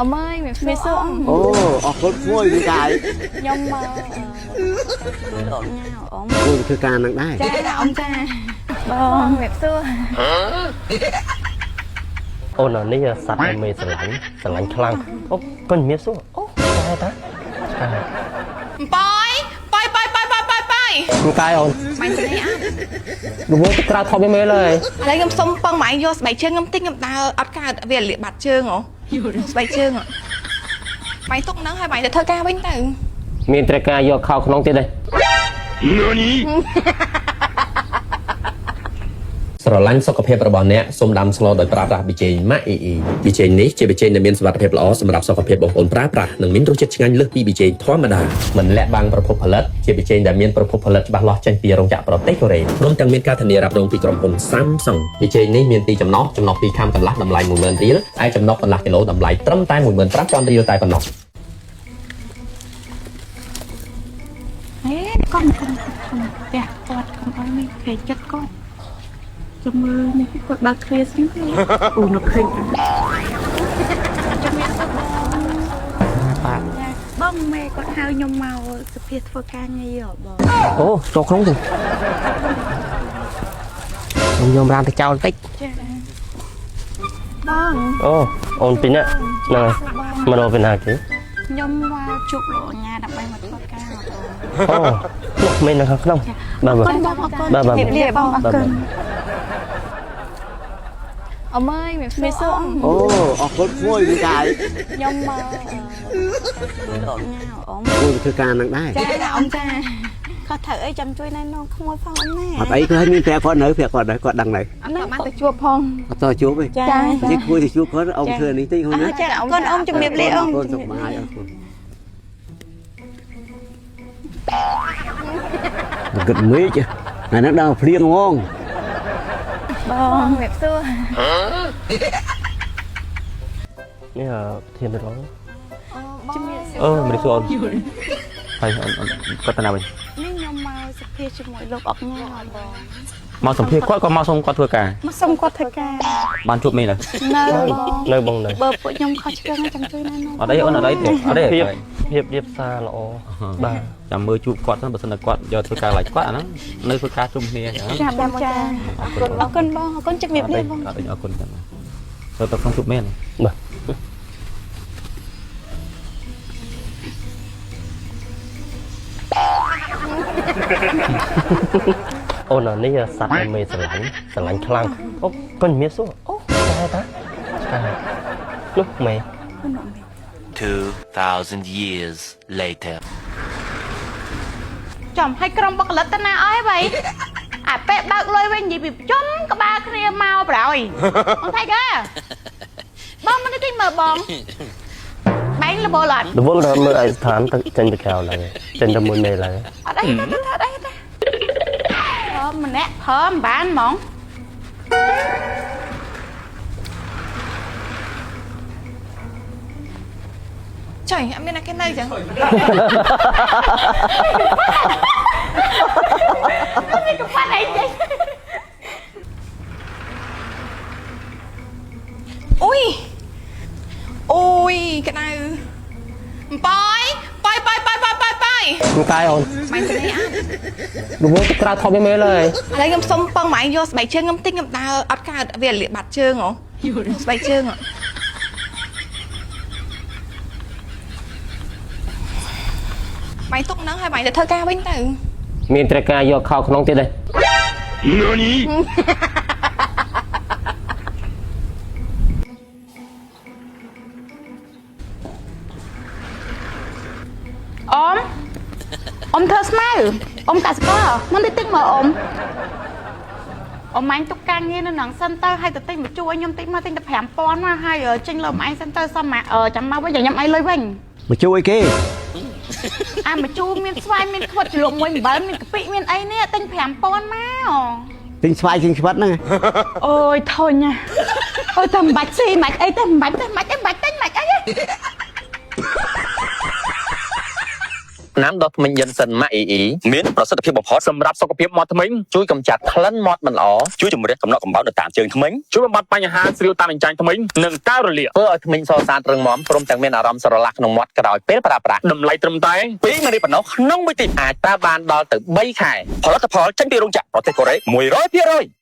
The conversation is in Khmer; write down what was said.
អមអើយមានសួរ អូអរគុណមួយមីកាយ ខ្ញុំមកលោកញ៉ាអម គួរធ្វើការនឹងដែរ ចាអមចាបងមានសួរ អូននេះសត្វដែលមេស្រឡាញ់ស្រឡាញ់ខ្លាំងអូកូនជំរាបសួរអូតែតាឆ្កែ បាយបាយបាយបាយបាយបាយបាយ កាយអូន ម៉ែទៅនេះអត់ រវល់ទៅក្រៅថប់មេលើ ឥឡូវខ្ញុំសុំពឹងម៉ែយកស្បែកជើងខ្ញុំតិចខ្ញុំដើរអត់កើតវាលាកបាត់ជើងហ៎ស្បែកជើងម៉ែទុកហ្នឹងហើយម៉ែទៅធ្វើការវិញទៅ មានត្រូវការយកខោក្នុងទៀតទេ ស្រឡាញ់សុខភាពរបស់អ្នកសូមដាំស្លដោយប្រើប្រាស់ប៊ីចេងម៉ាក់អ៊ីអ៊ីប៊ីចេងនេះជាប៊ីចេងដែលមានសុវត្ថិភាពល្អសម្រាប់សុខភាពបងប្អូនប្រើប្រាស់និងមានរសជាតិឆ្ងាញ់លើសពីប៊ីចេងធម្មតាមិនលាក់បាំងប្រភពផលិតជាប៊ីចេងដែលមានប្រភពផលិតច្បាស់លាស់ចេញពីរោងចក្រប្រទេសកូរ៉េព្រមទាំងមានការធានារ៉ាប់រងពីក្រុមហ៊ុន Samsung ប៊ីចេងនេះមានពីរចំណុះចំណុះ2ខាំកន្លះតម្លៃ10000រៀលឯចំណុះកន្លះគីឡូតម្លៃត្រឹមតែ15000រៀលតែប៉ុណ្ណោះ ហេកុំកុំកុំផ្ទះគាត់កុំឲ្យមានគេចិត្តគាត់ចាំមើលនេះគាត់បើកទ្វារស្ងទេអូនឹកឃើញ ជំរាបសួរបង បាទ បងមេគាត់ហៅខ្ញុំមកសភាធ្វើការងារហ៎បង អូចូលក្នុងទៅខ្ញុំយកម្រាមទៅចោលបន្តិច ចាបង អូអូនពីណាហ្នឹងហើយមករកពីណាគេ ខ្ញុំមកជួបលោកអញ្ញាដើម្បីមកធ្វើការហ៎បង អូនោះមាននៅខាងក្នុងបាទបាទ អរគុណបងអរគុណ បាទបាទ ជំរាបលាបងអរគុណ អមអើយមានសួរ អូអរគុណមួយមីកាយ ខ្ញុំមកលោកញ៉ាអម គួរធ្វើការនឹងដែរ ចាអមចា ខុសត្រូវអីចាំជួយណែនាំក្មួយផងអូនណា អត់អីគឺឲ្យមានប្រាប់គាត់នៅប្រាប់គាត់ដែរគាត់ដឹងដែរ អត់បានទៅជួបផង អត់តជួបទេ ចា និយាយគួរទៅជួបគាត់អ៊ំធ្វើនេះតិចហ្នឹងណា ចាអរគុណអ៊ំជំរាបលាអ៊ំ អរគុណសុខបាយអរគុណគិតមេឃថ្ងៃហ្នឹងដល់ភ្លៀងហ្មង បងមានសួរ នេះធានរង ជំរាបសួរ អឺមិនសួរអូនហើយអូនគាត់ទៅណាវិញ នេះខ្ញុំមកសភាជាមួយលោកអុកញ៉ាហ៎បង មកសម្ភារគាត់ក៏មកសុំគាត់ធ្វើការ មកសុំគាត់ធ្វើការ បានជួបមេឡើយ នៅបង នៅបងនៅ បើពួកខ្ញុំខុសឆ្គងចាំជួយណែនាំ អត់អីអូនអត់អីទេអត់អី ភាពភាពរៀបសារល្អបាទ ចាំមើលជួបគាត់ទៅបើសិនតែគាត់យកធ្វើការឡើយគាត់អាហ្នឹងនៅធ្វើការជុំគ្នាអញ្ចឹង ចាបងចា អរគុណ អរគុណបងអរគុណជំរាបលាបង អត់អីអរគុណចឹងទៅទៅក្នុងជួបមេ បាទអូននេះសត្វដែលមេស្រឡាញ់ស្រឡាញ់ខ្លាំងអូកូនជំរាបសួរអូតែតាឆ្កែនោះមេ 2,000 years later. ចំឲ្យក្រុមបុគ្គលិកទៅណាអស់ហើយបីអាពេលបើកលុយវិញនិយាយពីចំក្បាលគ្នាមកប្រយ បងថៃកាបងមកនេះតិចមើលបងបែងលបលអត់ រវល់ដល់មើលឯកស្ថានទៅចេញទៅក្រៅឡើយចេញទៅមួយមេឡើយ អត់អីទេអត់អីទេព្រមម្នាក់ព្រមបានហ្មង ចុយអត់មានអ្នកគេនៅចឹង មានកំប៉ាត់អីចេះ អូយអូយក្តៅបាយបាយបាយបាយបាយបាយបាយ កាយអូន ម៉ែទៅនេះអត់ រវល់ទៅក្រៅថប់មេលើ ឥឡូវខ្ញុំសុំពឹងម៉ែយកស្បែកជើងខ្ញុំតិចខ្ញុំដើរអត់កើតវាលាកបាត់ជើងហ៎ស្បែកជើងហ៎ម៉ែទុកហ្នឹងហើយម៉ែទៅធ្វើការវិញទៅ មានត្រូវការយកខោក្នុងទៀតទេ អ៊ំអ៊ំធ្វើស្មៅអ៊ំកសិករមកនេះតិចមើលអ៊ំអ៊ំអញទុកការងារនៅនឹងសិនទៅហើយទៅទិញមកជួយខ្ញុំតិចមកទិញតែ5000មកហើយចេញលើអ៊ំឯងសិនទៅសុំមកចាំមកវិញខ្ញុំឲ្យលុយវិញ មកជួយគេ អាម្ជូរមានស្វាយមានខ្វិតជ្រលក់មួយអំបិលមានកាពិមានអីនេះទិញ5000មក ទិញស្វាយទិញស្វិតហ្នឹង អូយធុញណាអូយតែមិនបាច់ស៊ីមិនបាច់អីទេមិនបាច់ទេមិនបាច់អីមិនបាច់ទិញមិនបាច់អីទេ ថ្នាំដុសធ្មេញយិនសិនម៉ាក់អ៊ីអ៊ី មានប្រសិទ្ធភាពបំផុត សម្រាប់សុខភាពមាត់ធ្មេញ ជួយកម្ចាត់ក្លិនមាត់មិនល្អ ជួយជំរះកំណកកំបោរនៅតាមជើងធ្មេញ ជួយបំបត្តិបញ្ហាស្រាវតាមអញ្ចាញធ្មេញនិងការរលាក ធ្វើឲ្យធ្មេញសស្អាតរឹងមាំព្រមទាំងមានអារម្មណ៍ស្រឡះក្នុងមាត់ក្រោយពេលប្រើប្រាស់ តម្លៃត្រឹមតែ 2ម្រេចប៉ុណ្ណោះក្នុងមួយទីប អាចប្រើបានដល់ទៅ3ខែ ផលិតផលចេញពីរោងចក្រប្រទេសកូរ៉េ100%។